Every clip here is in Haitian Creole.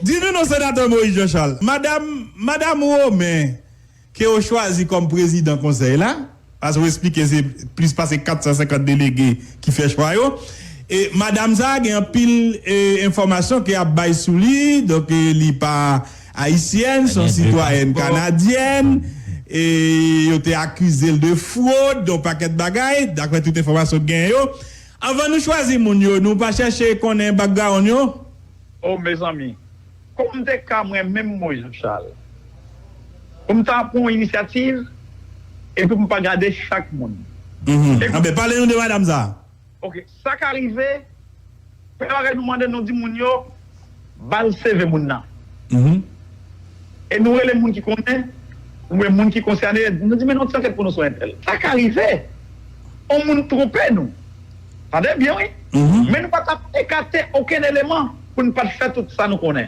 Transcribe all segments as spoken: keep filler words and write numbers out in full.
Di nou non, Senatè Moïse Jean Charles. Madanm, Madanm Romain, ke yo chwazi kòm prezidan konsèy la, paske w esplike se plis pase kat san senkant delege ki fè chwa yo. E madanm sa a gen anpil e, enfòmasyon ke y ap bay sou li, donk e, li pa ayisyèn, se yon sitwayèn kanadyèn, e yo te akize l de fwod, de yon pakèt bagay, daprè tout enfòmasyon k genyen yo. Anvan nou chwazi moun yo, nou pa chèche konnen background yo? Oh, mezanmi, kòm m te ka mwen menm Moïse Jean Charles, pou m ta pran yon inisyativ, epi pou m pa gade chak moun. Mhm. Anben, pale nou de madanm sa. Ok, sa ka rive, fè bagay nou mande nou di moun yo, ba l seve moun nan. Mhm. E nou rele moun ki konnen, oubyen moun ki konsène, nou di, men nou ti ankèt pou nou sou entèl. Sa ka rive. On moun twonpe nou. Tande byen, wi. Mhm. Men nou pa t ap ekate okenn eleman pou n pa t fè tout sa nou konnen.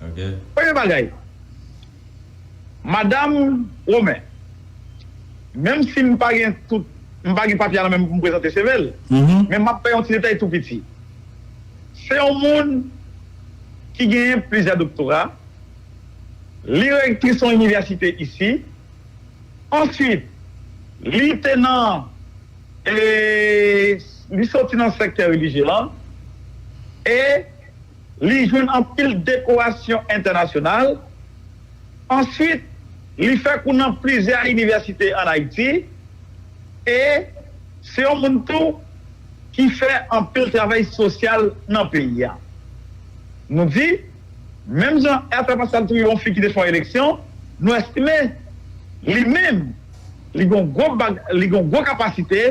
Ok. Premye bagay, Madanm Romain, menm si m pa gen tout, m pa gen papye a nan men m pou m prezante seve l, mhm, men m ap bay yon ti detay tou piti. Se yon moun ki genyen plizyè doktora, li rektris yon inivèsite isi, answit, li te nan, e, li soti nan sektè relijye lan, e li jwenn anpil dekorasyon entènasyonal. Answit, li fè kou nan plizyè inivèsite ann Ayiti. E se yon moun tou ki fè anpil travay sosyal nan peyi a. Nou di, menm jan Ertha Pascal tou yon fi ki te fè yon eleksyon, nou estime li menm, li gen yon gwo bag, li gen yon gwo kapasite,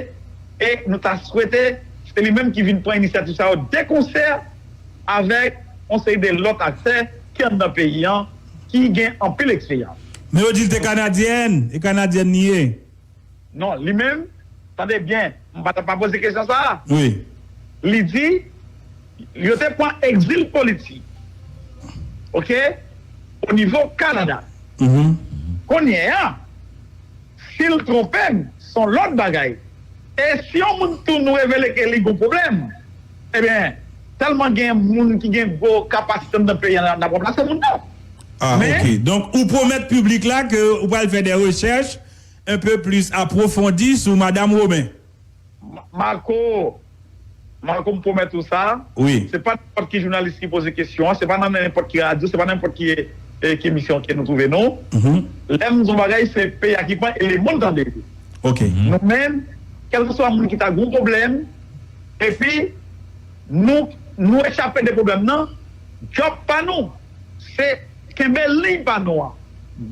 e nou ta swete se li menm ki vin pran inisyativ sa yo de konsè avèk yon seri de lòt aktè ki anndan peyi an, ki gen anpil eksperyans. Men yo di l te kanadyèn, e kanadyèn li ye. Non, li menm, tande byen, m pa t ap pa poze kesyon sa a. Wi. Li di, yo te pran egzil politik, ok, o nivo Kanada. Mhm. Kounye a, si l twonpe m, se yon lòt bagay. E si yon moun tou nou revele ke li gon pwoblèm, ebyen, tèlman gen moun ki gen gwo kapasite anndan peyi a, n ap ranplase moun nan. Ah, men, ok. Donk, ou pwomèt piblik la ke ou pral fè de rechèch un peu plus apwofondi sou Madanm Romain. Ma-, Marco, Marco, m pwomèt ou sa. Wi. Se pa nenpòt ki jounalis ki poze kesyon an, se pa nan nenpòt ki radyo, se pa nenpòt ki, eh, ki emisyon ke nou twouve nou. Mhm. Lè m di yon bagay, se peyi a ki pran e lemonn tande. Ok. Nou menm, kèlkeswa moun ki ta gon pwoblèm, epi nou, nou echape de pwoblèm nan, djòb pa nou, se kenbe liy pa nou an,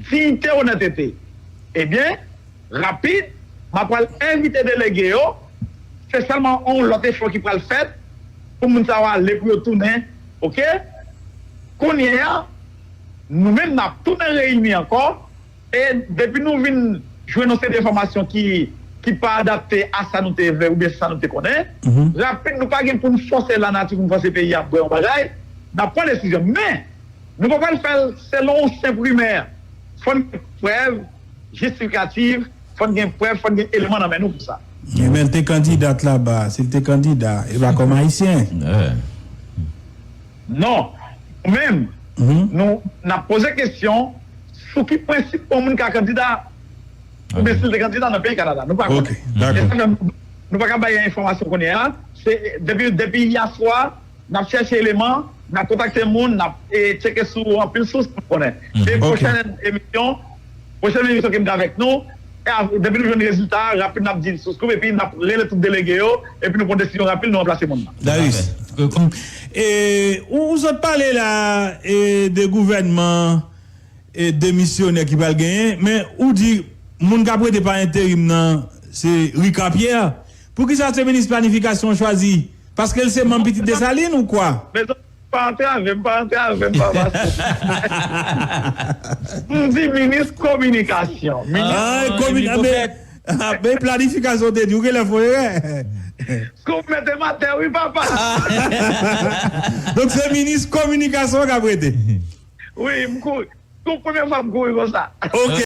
diyite, onètete. Ebyen, rapid, m ap pral envite delege yo. Se sèlman yon lòt efò ki pral fèt pou moun sa yo ale, pou yo tounen, ok? Kounye a, nou menm, n ap tounen reyini ankò. E depi nou vin jwenn yon seri de enfòmasyon ki, ki pa adapte a sa nou te vle oubyen sa nou te konnen, mhm, rapid, nou pa gen pou n fòse lanati pou n fòse peyi a bwè yon bagay, n ap pran desizyon. Men, nou pa pral fè l selon yon senp rimè. Fò n gen prèv jistifikatif, fò n gen prèv, fò n gen eleman nan men nou pou sa. Men l te kandida laba, si l te kandida, e pa kòm ayisyen. Non, nou menm, mhm, nou, n ap poze kesyon sou ki prensip yon moun ka kandida, oubyen si l te kandida nan peyi Kanada. Nou pa konnen. Ok, dakò. E sa fè nou, nou pa ka bay enfòmasyon kounye a. Se depi, depi yèswa, n ap chèche eleman, n ap kontakte moun, n ap, e, tcheke sou anpil sous pou konnen. Mhm. E pwochèn emisyon, pwochèn emisyon ke m gen avèk nou, e av-, depi nou jwenn rezilta a, rapid n ap di l sou scoop, epi n ap rele tout delege yo, epi nou pran desizyon rapid, nou ranplase moun nan. Darius. E, ou, ou sot pale la, e, de gouvènman, e, demisyonè ki pral genyen, men ou di moun k ap rete pa enterim nan, se Ricard Pierre. Poukisa se minis planifikasyon w chwazi? Paske l se manm Pitit Desalin ou kwa? Mezanmi, pa antrave m, pa antrave m, papa. M di minis kominikasyon. Minis... Ah, komi-, ah, men, ah, men planifikasyon te di, ou genlè fè erè. Scoop mete m atè, wi, papa. Donk, se minis kominikasyon k ap rete. Wi, m kouri. Scoop, premye fwa m kouri konsa. Ok.